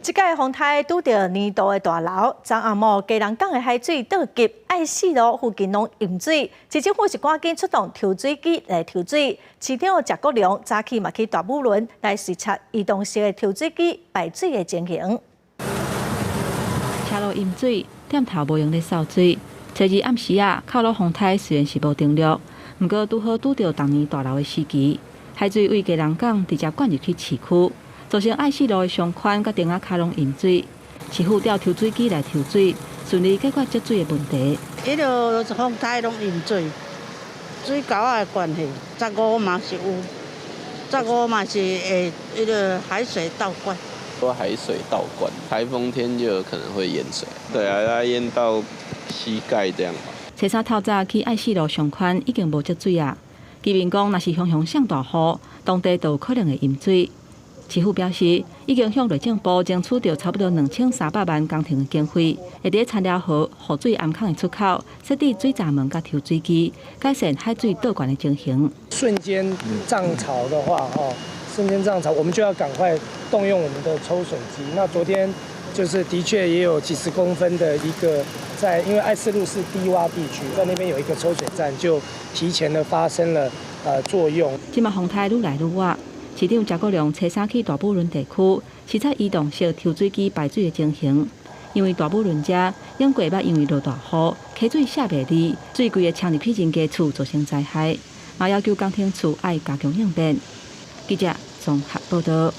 這擺風颱拄著年度的大漣，昨暗暝基隆港的海水倒急，愛四路附近攏淹水，市政府是趕緊出動抽水機來抽水。市長謝國樑早起嘛去大武崙來視察移動式的抽水機排水的情形。車路淹水，店頭無閒咧掃水。初二暗時仔，靠魯風颱雖然是無登陸，毋過拄好拄著逐年大漣的時期，海水對基隆港直接灌入去市區，造成愛四路的商圈佮店仔跤攏淹水。市府調抽水機來抽水，順利解決積水的問題。彼个風颱攏淹水，水溝仔的關係，十五嘛是有，十五嘛是會彼个海水倒灌。說海水倒灌，颱風天就有可能會淹水。對啊，它淹到膝蓋這樣。初三透早去愛四路商圈已經無積水啊。居民講，若是常常上大雨，當地就有可能會淹水。市府表示，已經向內政部爭取著差不多2300萬工程的經費，會佇田寮河雨水頷孔的出口設置水閘門佮抽水機，改善海水倒灌的情形。瞬間漲潮的話，哦，瞬間漲潮，我們就要趕快動用我們的抽水機。那昨天就是的確也有幾十公分的一個在，因為愛四路是低窪地區，在那邊有一個抽水站，就提前的發生了作用。這馬風颱愈來愈倚。市長謝國樑初三去大武崙地區視察移動式抽水機排水的情形，因為大武崙遮頂過捌因為落大雨，溪水卸袂離，水規个衝入去人家厝，造成災害，嘛要求工程處愛加強應變。記者綜合報道。